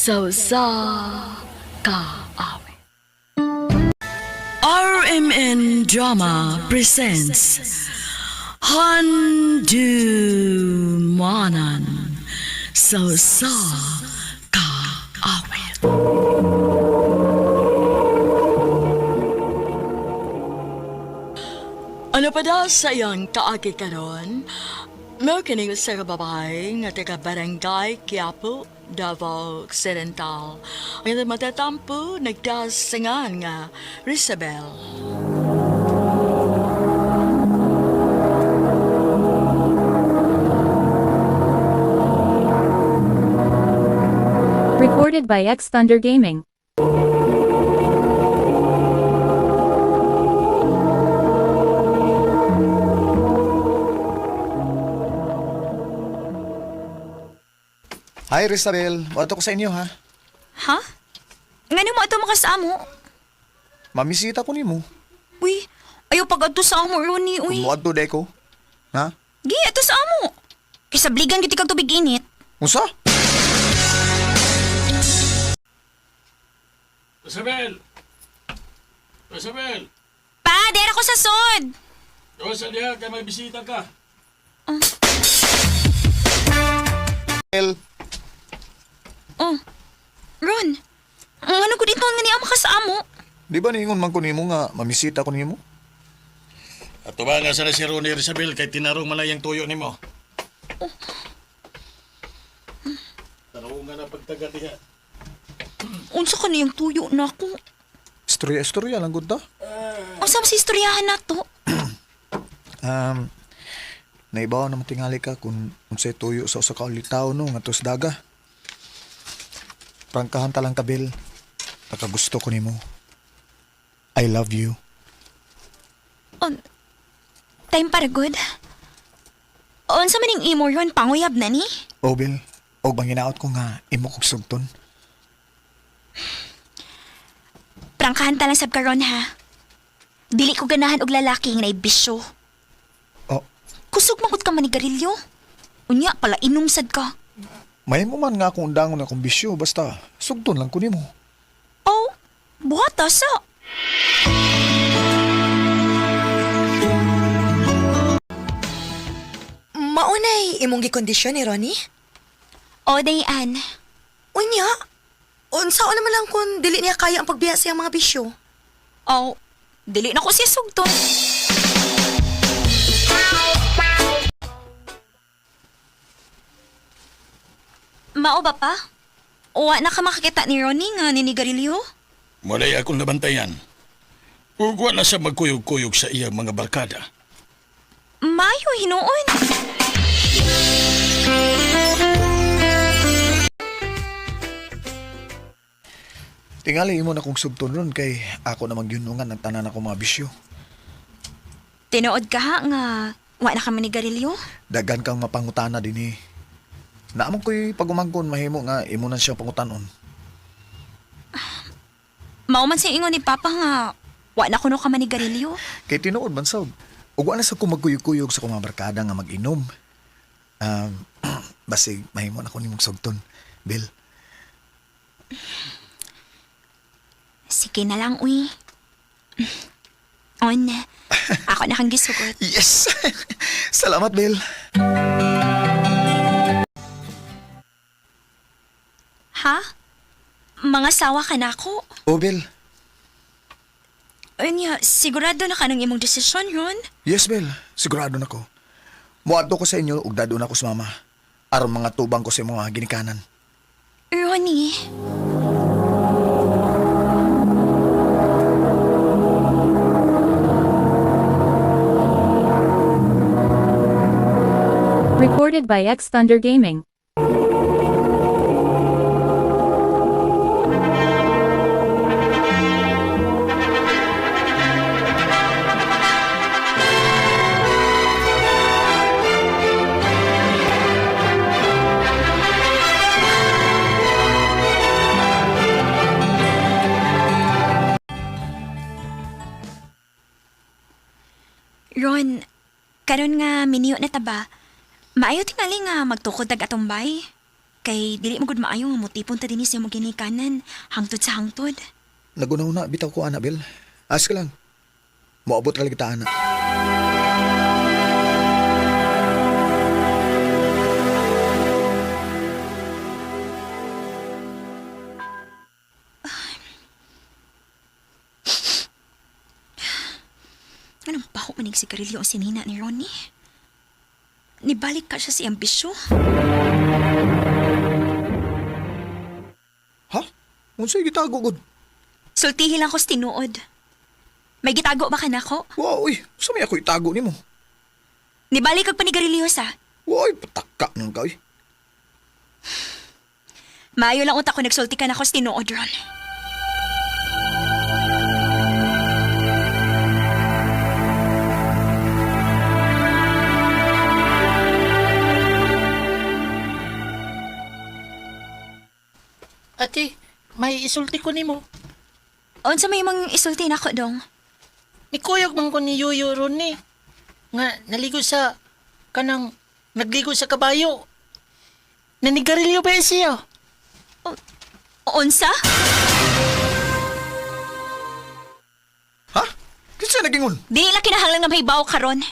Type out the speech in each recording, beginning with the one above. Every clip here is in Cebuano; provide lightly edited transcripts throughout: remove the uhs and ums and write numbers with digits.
Sa usa ka awit. RMN Drama presents Handumanan sa usa ka awit. Ano pa daw sa iyang kaagi karon? Mao kining usa ka babae nga taga Barangay Quiapo, Davao Occidental. Ang matatampo nagdasingan nga Risabel. Recorded by X Thunder Gaming. Hi, Rizabel. Wato ko sa inyo, ha? Ha? Ngano mo ato makasamo? Mamisita ko nimo. Uy, ayaw pag adto sa amo, Ronnie, uy. Kung mo ko. Ha? Gi, ato sa amo. Kay sabligan gyud kag tubig init. Unsa? Isabel! Isabel! Pa, dera ko sa sod. Doon sa diha kay may bisita ka. El, Oh. Ron, ngano ko dito nga niya makasamo? di ba niingon man ko nimo nga mamisita ko nimo? Ato ba nga sa si Ronnie Isabel kay tinarong man ang tuyo nimo. Tarong nga na pagtaga diha. Unsa ka niyang tuyo na ako? Istorya, istorya lang gud ta. Unsa man sa istoryahan nato? Um, naibaw na matingali ka kung unsay tuyo sa usa ka ulitaw no nga tos daga. Prangkahan ta lang kabil. Nakagusto ko nimo. I love you. On time para good. Unsa man ning imo Ron, panguyab na ni? O Bill, og manginaot ko nga imo kog sugton. Prangkahan ta lang sab karon ha. Dili ko ganahan og lalaki nga naibisyo. Oh, Kusog man gud ka manigarilyo. Unya pala inom sad ka. mahimo man nga akong undangon akong bisyo basta sugton lang ko nimo. Oh, buhata sa. Maunay imong gikondisyon ni Ronnie? O, Dayan. Unya, unsa naman lang kung dili niya kaya ang pagbiya sa iyang mga bisyo. Oh, dili na ko siya sugton. Mao ba pa? Wa na ka makakita ni Ronnie nga ninigarilyo? Walay akong nabantayan. Ug wala siya magkuyog-kuyog sa iyang mga barkada. Mayo hinuon. Tingali imo na kong sugton ron kay ako na magyunungan ang tanan ako mga bisyo. Tinuod ka ha nga wa na ka manigarilyo? Dagan kang mapangutana dinhi. Naamon ko'y pagumangkon mahimo nga imo na siyang pangutanon. Mao man sa ingon ni Papa nga wa na kuno ka manigarilyo. Kay tinuod man sad. Ug wa na sa ko magkuyog-kuyog sa akong mga barkada nga mag-inom. Um, basig mahimo na ko nimong sugton, Bill. Sige na lang, uy. On, ako na kang gisugot. Yes. Salamat, Bill. Ha? Mga sawa ka na ako. Oh, Bill. Unya, sigurado na ka ng imong desisyon yun. Yes, Bill. Sigurado na ko. Muadto ko sa inyo ug dadon ako sa mama. Aron mga tubang ko sa imong mga ginikanan. Ronnie. Recorded by X Thunder Gaming. Ron, karon nga miniyo na ta ba? Maayo tingali nga magtukod tag atong bay. Kay dili mo gud maayo nga motipon ta dinhi sa imong ginikanan, hangtod sa hangtod. Nagunaw na, bitaw ko, ana, Bel. As ka lang. Moabot ra lagi ta, ana. Anong baho manig sigarilyo ang sinina ni Ronnie? Nibalik ka siya sa iyang bisyo? Ha? Unsay gitago gud? Sultihi lang ko sa tinuod. May gitago ba ka nako? Wow, uy, sa may ako itago nimo. Nibalik kag panigarilyo sa. Uy, pataka nang ka, uy. Maayo lang utak ko nagsulti ka nako sa tinuod, Ron. Ate, may isulti ko nimo. Unsa may imong isulti nako dong? Nikuyog man ko ni Yuyo ron ni. Nga naligo sa kanang nagligo sa kabayo. Nanigarilyo ba siya? Unsa? Ha? Kinsa nagingon? Dili lang kinahanglan nga mahibaw karon.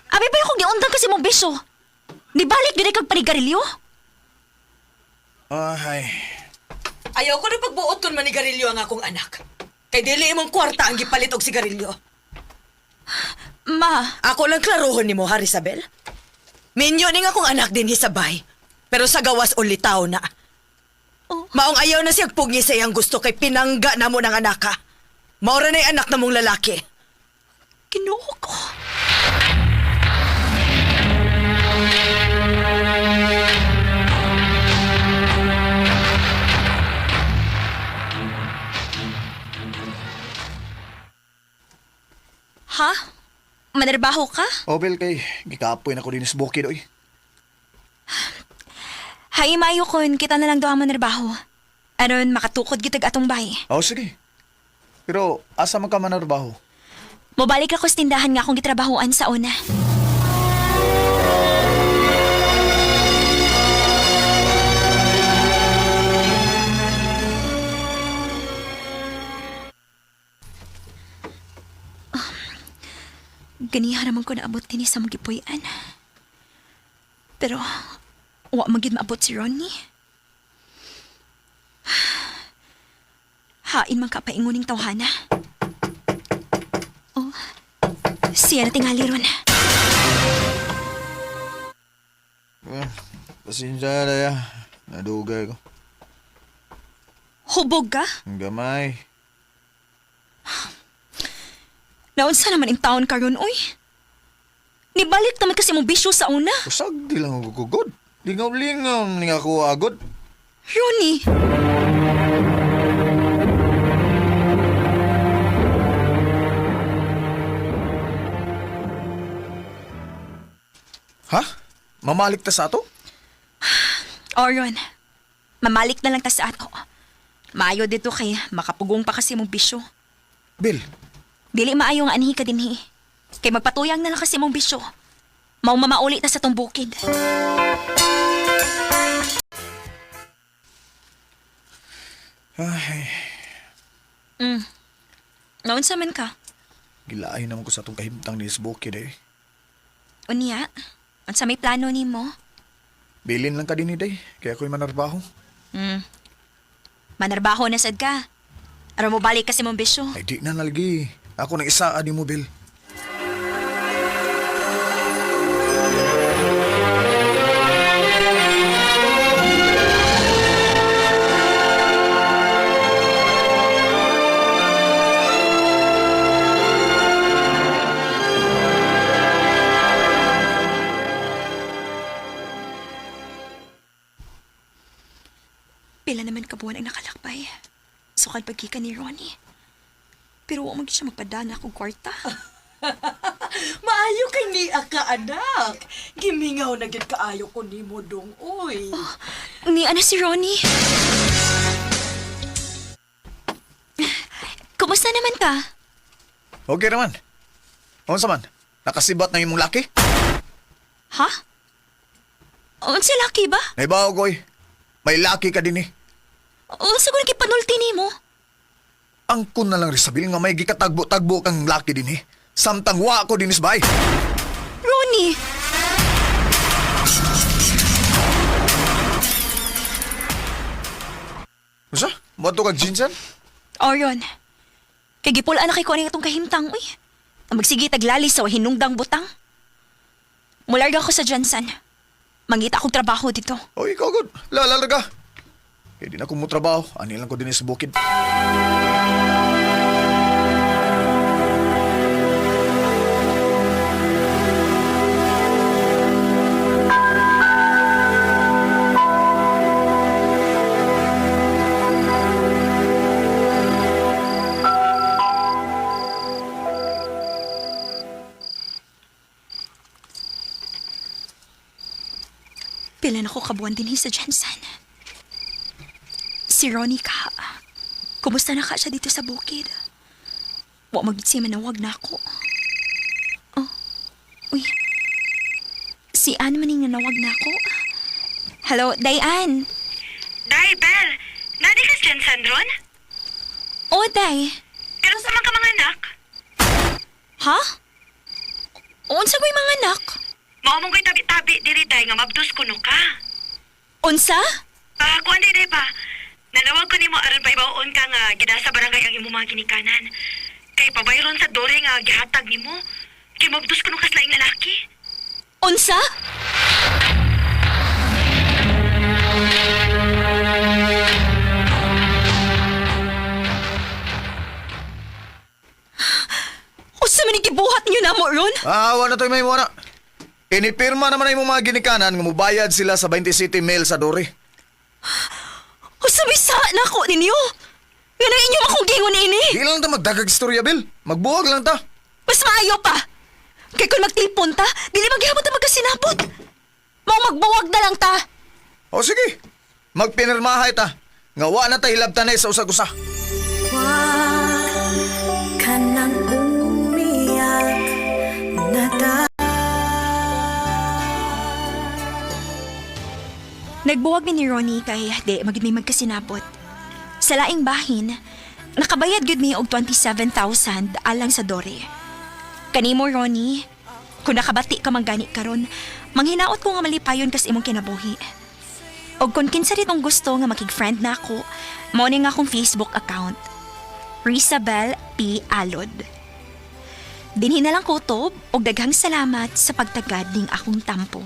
Abi pa yung kung giundang kasi mong bisyo. Nibalik gid kag panigarilyo? Ay, Ayaw ko na pagbuot kun manigarilyo ang akong anak. Kay dili imong kwarta ang gipalit og sigarilyo. Ma, Ako lang klarohon nimo, Harry Isabel. Minyo ning akong anak din hisabay. Pero sa gawas o litaw na. Oh. Maong ayaw na siyang pugni sa iyang gusto kay pinangga na mo ng anak ka. Maura na'y anak na mong lalaki. Ginoo ko. Ha? Manarbaho ka? oh, Bel, kay gikapoy na ko din sa bukid, oy. Hay, mayo kon, kita na lang doha manarbaho. Aron, makatukod gitag atong bay. Oh, sige. Pero, asa man ka manarbaho? Mobalik ako sa tindahan nga akong gitrabahoan sa una. Ganiha naman ko naabot din sa magipuy-an. Pero, wa magid maabot si Ronnie. Hain man ka painguning tawhana. Oh, siya na tingali ron. Pasensya na ya. Nadugay ko. Hubog ka? Ang gamay. Naunsa naman ang taon karon uy? Nibalik naman kasi mong bisyo sa una. Usag di lang ako gugod. Lingaw-lingaw ning ako agod. Ronnie! Ha? Mamalik ta sa ato? Oron, mamalik na lang ta sa ato. Maayo dito kay makapugong pa kasi mong bisyo. Bill, Dili maayo nga anhi ka dinhi. Kay magpatuyang na lang kasi mong bisyo. Mao mamauli ta sa tong bukid. ay, Naunsa man ka? gilaay naman ko sa atong kahimtang ni sa bukid eh. Unya, unsa may plano nimo? Bilin lang ka din eh, day. Kaya ako'y manarbaho. Manarbaho na sad ka. Aron mo balik kasi mong bisyo. Ay, di na nalagi. Ako nang isa ani mo, Bill. Pila naman kabuan ang nakalakbay. Sukad pagkika ni Ronnie. Pero wa man gyud siya magpadana akong kwarta. Maayo kay niya ka, anak. Gimingaw na gid kaayo ko nimo dong, oy. Ni ano si Ronnie? Kumusta naman ka? Okay naman. Unsa man? Nakasibat na imong laki? Ha? Unsa laki ba? Naibaw ko eh. May laki ka din eh. Unsa ko nakipanulti nimo? Angkon na lang Rizabel nga may gikatagbo-tagbo kang laki din eh. Samtang wa ko din is bay. Ronnie! Unsa? Moadto kag Jinsan? Orion, kay gipul-an na kay ko aning atong kahimtang, uy. Ang magsige taglali sa hinungdang butang. Mularga ko sa Jensen. Mangita akong trabaho dito. O ikaw gud. Lala ka. Kaya di na ko mo trabaho. Ani lang ko din sa bukid. Pila na ko kabuan din sa Jensen. Si Ronnie ka. Kumusta na ka siya dito sa bukid? Wa magit siya manawag na ako. Oh, uy. Si Ann maning nanawag na ako. Hello, Diane. Day, Bel! Nadi ka sa Jensen ron? Oh, Day. Pero sa mga mga anak, Ha? Unsa ko'y mga anak? mao mong ko'y tabi-tabi diri day nga mabdus kuno ka. Unsa? Ah, kuan day day ba? Nanawag ko nimo aron paibaon ka nga gida sa barangay ang imong mga ginikanan. Kay pabayron sa dore nga gihatag nimo. Kay mabdus kuno kas laing lalaki. Unsa? Unsa man ang gibuhat niyo namo ron? Ah, wala to'y may wala. Inipirma naman ang imong mga ginikanan nga mubayad sila sa 20 City Mail sa Dori. Unsa may sa nako ninyo? Nga nang inyo akong gingon ini? Di lang ta magdagag istorya, Bill. Magbuwag lang ta. Mas maayo pa. Kay kung magtilpon ta, dili maghihapon ta magkasinabot. Mao magbuwag na lang ta. O sige, magpinirmahay ta. Nga wa na ta hilabtanay sa usag-usa. Nagbuwag mi ni Ronnie kay di magid may magkasinabot. Sa laing bahin, nakabayad gyud mi og 27,000 alang sa dore. Kanimo Ronnie, kung nakabati ka man gani karon, manghinaot ko nga malipayon kas imong kinabuhi. Og kung kinsa rin gusto nga makig-friend na ako, mao ni nga akong Facebook account. Rizabel P. Alod. Dinhi na lang kutob og daghang salamat sa pagtagad ning akong tampo.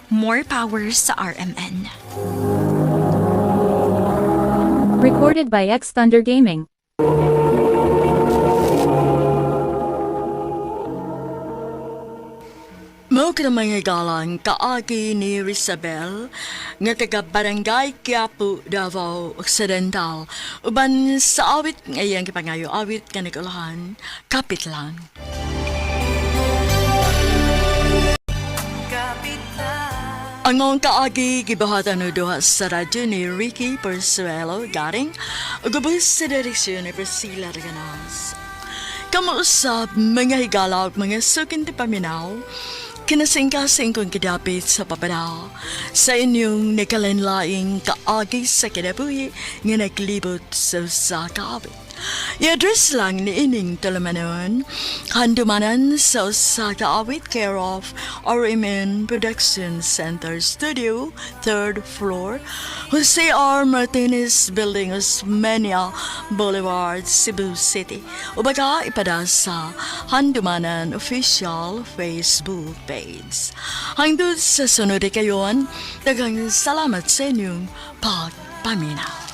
More power sa RMN. Recorded by X Thunder Gaming. Mao ka mga galang kaagi ni Rizabel nga taga Barangay Quiapo, Davao Occidental. Uban sa awit nga iyang gipangayo awit nga nagulahan, kapit lang. Ang maong kaagi gibuhatan o duha sa radyo ni Ricky Persuelo Garing ug ubos sa direksyon ni Priscilla Reganas. Kamuusap mga higala ug mga sukin ti paminaw, kinasingkasing kong kidapit sa papadal sa inyong nikalinlaing kaagi sa kinabuhi nga naglibot sa usa ka awit. I-address lang ni ining talamanon, handumanan sa usa ka awit care of RMN Production Center Studio, 3rd floor, Jose R. Martinez Building, Osmeña Boulevard, Cebu City. O baka ipada sa Handumanan Official Facebook page. Hangtod sa sunod kayon, daghang salamat sa inyong pagpaminaw.